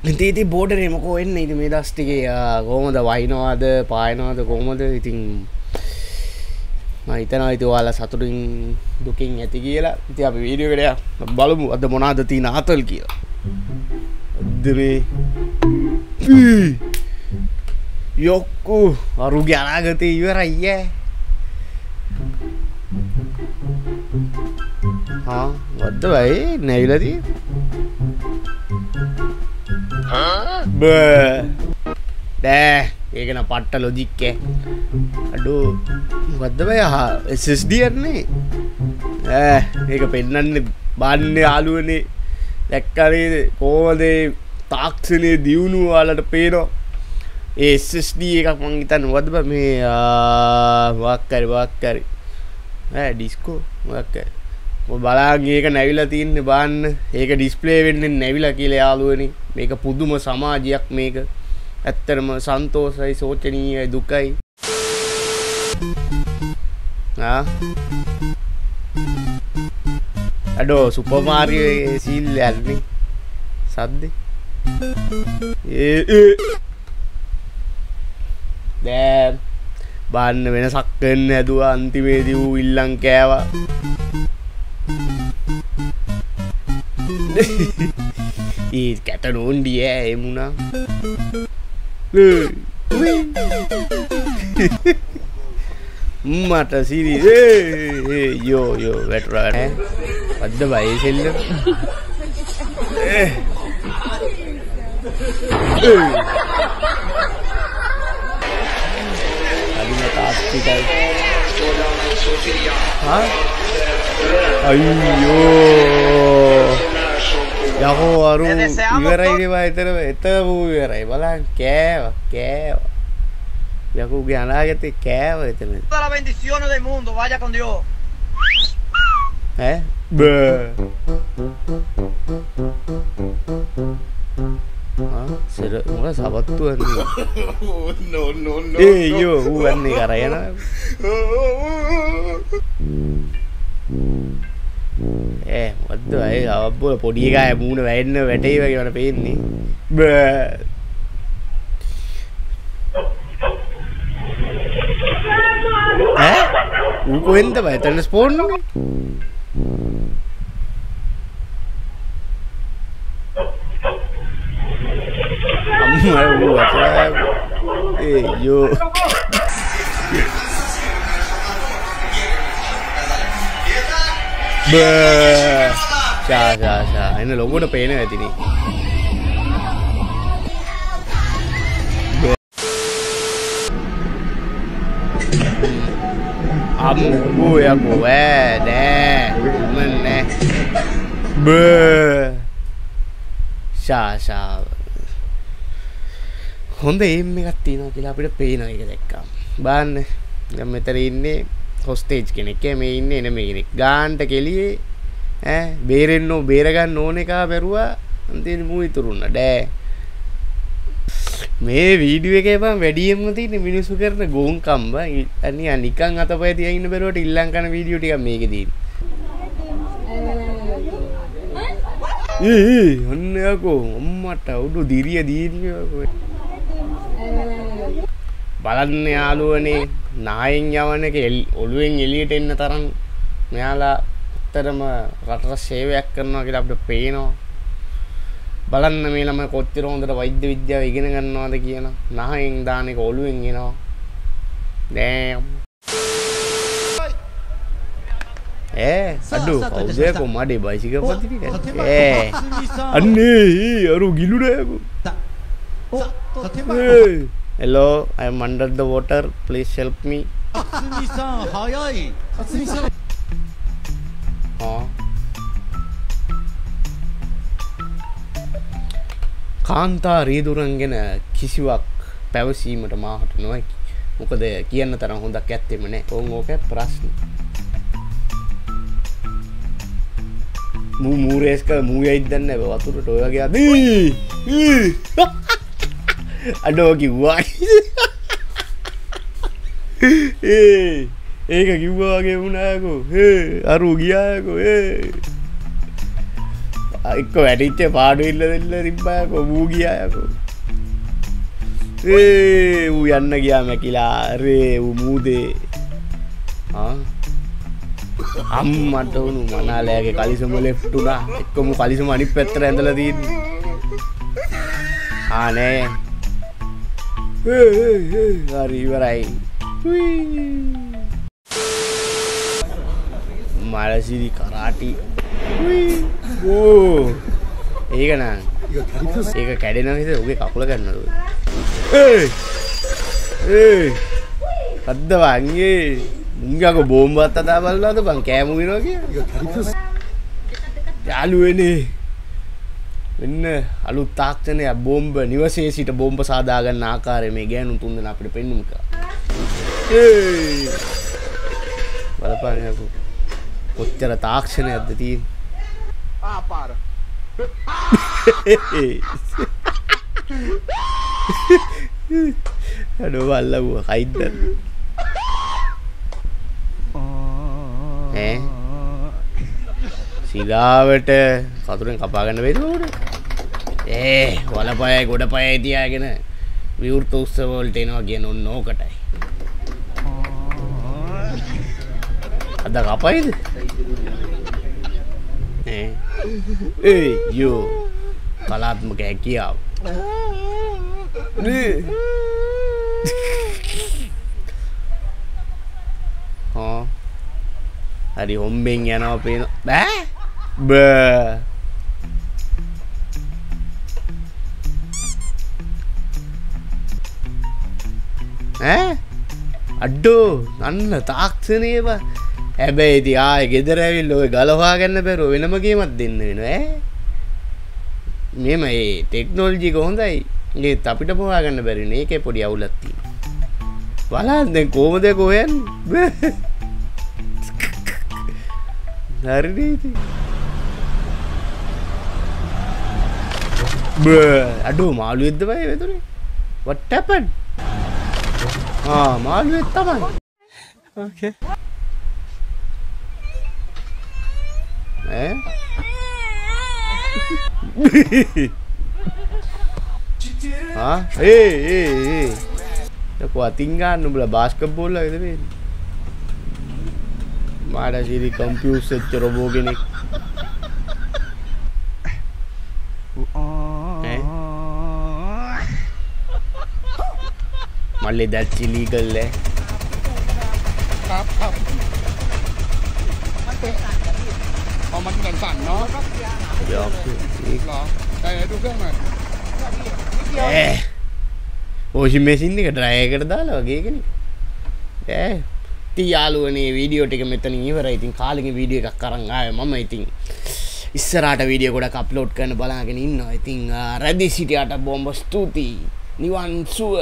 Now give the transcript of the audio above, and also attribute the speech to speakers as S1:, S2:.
S1: ඉතින් ඉතින් බෝඩරේ මොකෝ එන්නේ. ඉතින් මේ දවස් ටිකේ කොහොමද වහිනවද පායනවද කොහොමද? ඉතින් මම හිතනවා ඉතින් ඔයාලා සතුටින් දුකින් ඇති කියලා. ඉතින් අපි වීඩියෝ එකට යමු. බලමු අද මොනවාද තියෙන ආතල් කියලා. අද මේ යොක්කු අරුගේ අනාගතේ ඉවරයි ඈ. හා වද්ද බයි නැවිලා තියෙන්නේ. බෑ නෑ ඒක නම් පට්ට ලොජික් ඈ. අඩෝ මොකද්ද බය අහ SSD යන්නේ ඈ. මේක පෙන්නන්නේ බාන්නේ යාළුවනේ. දැක්කා නේද කොහොමද ඒ තාක්ෂණයේ දියුණුව ඔයාලට පේනවා. ඒ SSD එකක් මං හිතන්නේ මොකද්ද බං මේ මොකක් හරි මොකක් හරි ඈ ඩිස්කෝ මොකක් හරි ඔය බලාගෙන ඒක නැවිලා තින්නේ බාන්න. ඒක ඩිස්ප්ලේ වෙන්නේ නැවිලා කියලා යාළුවනේ. මේක පුදුම සමාජයක් මේක. ඇත්තටම සන්තෝෂයි සෝචනීයයි දුකයි. ආ අඩෝ සුපර් මාරියෝ ඒ සීල් යන්නේ සද්දේ. ඒ ඒ දැන් බාන්න වෙනසක් වෙන්න හැදුවා. අන්තිමේදී ඌ ඉල්ලන් කෑවා. ඒ කැත නෝන්ඩි ඈ ඒ මුණා. මට සිරි ඒ යෝ යෝ වැටුණා ඈ. වද්ද බය සෙල්ලම. අදින තාත්තිකයි. හා අයියෝ යකෝ අරු ඉවරයි නේ බා. එතන එතන ඌ ඉවරයි බලන්න. කෑවා කෑවා යකෝගේ අනාගතේ කෑවා එතන.
S2: Todas las bendiciones del mundo, vaya con Dios.
S1: ඈ බෑ ආ සර මොකද සවත්තු වන්නේ?
S3: No no no.
S1: ඒ යෝ ඌ වන්නේ කර යනවා. ඈ මොකද්ද අය අවබ්බෝල පොඩි එකා මූණ වැෙන්න වැටේ වගේ මට පේන්නේ. බෑ ඈ ඌ කොහෙන්ද බය එතන ස්පෝන් උනේ? අම්මා ඌ අතර ඒ යෝ බෑ ෂා ෂා ෂා එන්න ලොකුට පේනවා ඇතිනේ. අම්මෝ යකෝ ඈ නෑ මන් නෑ බෑ ෂා ෂා හොඳ ඒම් එකක් තියෙනවා කියලා අපිට පේනවා ඒක දැක්කම. බලන්න දැන් මෙතන ඉන්නේ හොස්ටේජ් කෙනෙක් ඈ. මේ ඉන්නේ එනමි කෙනෙක්. ගාන්ට කෙලියේ ඈ බේරෙන්න ඕ බේර ගන්න ඕන එකා බැරුවා අන්තිමට මූ ඉතුරු වුණා. ඩෑ මේ වීඩියෝ එකේ බං වැඩියෙන්ම තියෙන මිනිස්සු කරන ගෝන්කම් බං. අනියා නිකන් අතපය තියන් ඉන්න බැරුවට ඉල්ලන් කන වීඩියෝ ටිකක් මේකේ තියෙන්නේ. ඒ ඒ ඔන්න යකෝ අම්මට උඩු දිරිය දීන්නේ යකෝ. බලන්න යාළුවනේ නායෙන් යවන එක ඔළුවෙන් එළියට එන්න තරම් මෙයාලා ඇත්තටම රටට සේවයක් කරනවා කියලා අපිට පේනවා. බලන්න මේ ළමයි කොච්චර හොඳට වෛද්‍ය විද්‍යාව ඉගෙන ගන්නවද කියන. නහයෙන් දාන එක ඔළුවෙන් එනවා. දැන් ඈ අඩෝ කවුද යකෝ මඩේ බයිසිකල් පොත් ටික ඈ අන්නේ අරු ගිලුණා යකෝ. Hello, I am under the water. Please help me. කාන්තා රීදුරන් ගැන කිසිවක් පැවසීමට මාහට නොහැකි. මොකද කියන්න තරම් හොඳක් ඇත්තෙම නෑ. ඕන් ඕකේ ප්‍රශ්න. මූ මූ රේස් කරලා මූ යයිද දන්නේ නෑ වතුරට ඔය වගේ අද. අඩෝ කිව්වා. ඒ ඒක කිව්වා වගේ වුණා යකෝ. ඒ අරු ගියා යකෝ. ඒ එක්ක වැටිච්ච පාඩු ඉල්ල දෙන්න තිබ්බා යකෝ ඌ ගියා යකෝ. ඒ ඌ යන්න ගියා මැකිලා. රේ ඌ මූදේ. ආ අම්මට උණු මනාලයාගේ කලිසම ලෙෆ්ට් උනා. එක්කම කලිසම අනිත් පැත්තට ඇඳලා තියෙන්නේ. ආ නෑ. ඒ ඒ ඒ හරි ඉවරයි. මලසිරි කරාටි. ඕ ඒක නං ඒක කැඩෙනවා හිත උගේ කකුල ගන්නලු. ඒ ඒ අද්ද වංගේ මුංගාක බෝම්බත් අදා බලලාද බං කෑම උයනවා කියලා. යාළුවනේ මෙන්න අලුත් තාක්ෂණයක් බෝම්බ නිවසේ සිට බෝම්බ සාදා ගන්න ආකාරය මේ ගෑනු තුන් දෙනා අපිට පෙන්නුම් කරා. ඒ බලපන් යකෝ කොච්චර තාක්ෂණයක්ද තියෙන්නේ.
S3: ආ පාර.
S1: අඩෝ බල්ලවුවා කයිද්ද? ඈ සිලාවට කතුරෙන් කපා ගන්න බැරිද උඩ? ඒ වලපයයි ගොඩපයයි තියාගෙන විවෘත උත්සව වලට එනවා කියන ඔන්න ඕකටයි. අද කපයිද? ඈ ඒ යෝ කලාත්මක හැකියාව. නේ හා හරි හොම්බෙන් යනවා පේන බෑ බෑ ඈ අඩෝ අන්න තාක්ෂණය බා. හැබැයි ඉතින් ආයේ ගෙදර ඇවිල්ලා ඔය ගල හොයාගන්න බැරුව වෙනම ගේමක් දෙන්න වෙනවා ඈ. මෙහෙම ඒ ටෙක්නොලොජි එක හොඳයි ඒත් අපිට හොයාගන්න බැරි නේ. ඒකේ පොඩි අවුලක් තියෙනවා. බලන්න දැන් කොහොමද ඒක හොයන්නේ? හරිනේ ඉතින්. බෑ අඩෝ මාළුවෙක්ද බයි වෙතුනේ? What happened? ආ මාළුවෙක් තමයි.
S4: Okay.
S1: ඈ ආ ඒ ඒ ඒ යකෝ අතින් ගන්න උඹලා බාස්කට් බෝල් වගේද වෙන්නේ? මාඩ සිරි කම්පියුටර් වෙච්ච රොබෝ කෙනෙක්. ඈ මල්ලේ that's illegal ඈ.
S3: ครับครับอ๋อมันสั่นๆเนาะเหรอได้ดูเครื่องหน่อย
S1: ඈ වොෂින් මැෂින් එක ඩ්‍රයර් එකට දාලා වගේ ඒකනේ. ඈ ඉතින් යාළුවනේ වීඩියෝ ටික මෙතනින් ඉවරයි. ඉතින් කාලෙකින් වීඩියෝ එකක් අරන් ආවේ මම. ඉතින් ඉස්සරහට වීඩියෝ ගොඩක් අප්ලෝඩ් කරන්න බලාගෙන ඉන්නවා. ඉතින් රැඳී සිටියාට බොම්බ ස්තුතියි. නිවන් සුව.